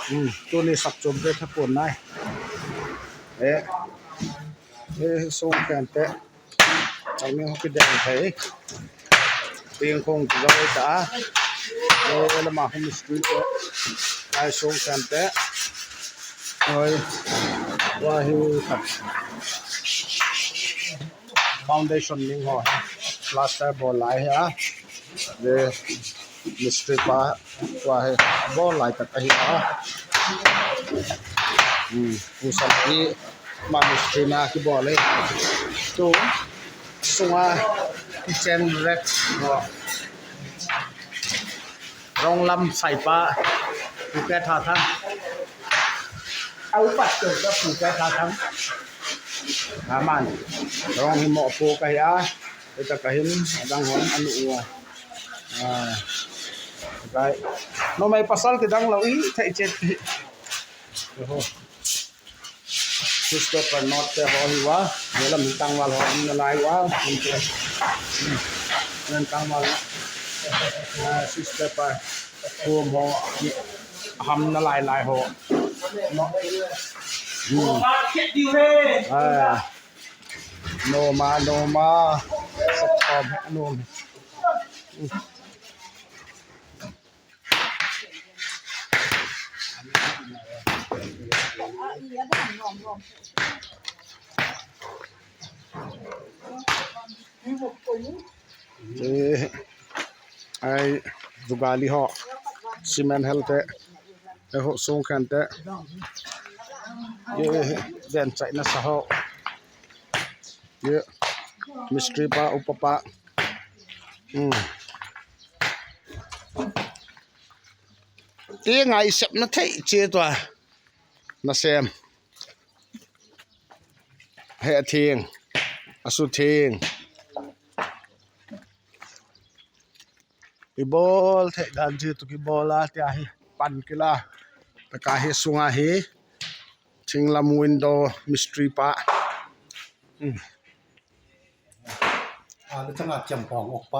ອືມ ໂຕນີ້ສັກຈົມເດ້ ຖ້າໂກນນາຍ ເອ ເອ ສົ່ງແກນແຕະ ເອົາແນວເຮົາໄປແດງໄປ ເຕີງຄົງຈະໄດ້ຕາ ເອ ລະມາໂຮມສະຕຣີດ ໄດ້ສົ່ງແກນແຕະ ໂອ້ຍ ວ່າຮີຄັບ ຟາວເດຊັ່ນນີ້ ໂຫ ພລາສເຕີບໍ່ຫຼາຍ ເດ ມິດສະຕຣີດປາ ວ່າໃຫ້ບໍ່ຫຼາຍ ແຕ່ກະເຮັດ ອືມ ຜູ້ສັນຕິມາມິດສະຕຣີນາຄືບໍ່ເລີຍ ໂຕ ສົງອາ ເຈນເລັກ ເນາະ ໂຮງລຳໄຟຟ້າ ພູແກ້ທ່າທາງ ເອົາປັດເກີດກັບພູແກ້ທ່າທາງ ອາມານ ໂຮງຮິມເໝາະປູກະເຮຍ ເຮັດຕະກະເຫັນ ດັງຫອນອະນຸອາ ໄດ້ ໜໍ່ໄມ້ປາຊອນກະດັງເຫຼົ່າອີ ໄທເຈັດ ໂອ້ໂຫ ຊິສເຕີປານອດແຕ່ຫໍຫິວາ ເວລາມີຕັງວາລຫໍນະລາຍວາ ເງິນຕັງວາລ ອາ ຊິສເຕີປານໂຮມຫໍ ຫຳນະລາຍຫຼາຍຫໍເນາະ ອືມ ອາ ໂນມາ ໂນມາ ສັກຄອມ ໂນມ ເອີ ໄອ້ ດູກາລີ ເຫາະ ຊີແມນ ເຮລເຕະ ເອີ ເຫາະ ສົ່ງແຄນເຕະ ເອີ ແດນໄຊນະ ສະເຫາະ ເອີ ມິດສະຕຣີປາ ອຸປະປາ ອືມ ເຕະໄງແຊບນະ ເທເຈຕົວ ນະແຊມ ເຮເທງ ອະສຸເທງ ອີໂບເທການເຈຕຸກິໂບລາ ເຕະເຮ ປັນກິລາ ຕະກາເຮ ສຸງາເຮ ທິງລຳວິນໂດ ມິດສະຕຣີປາ ອືມ ອາ ລະຈະງາດຈຳປອງອອກໄປ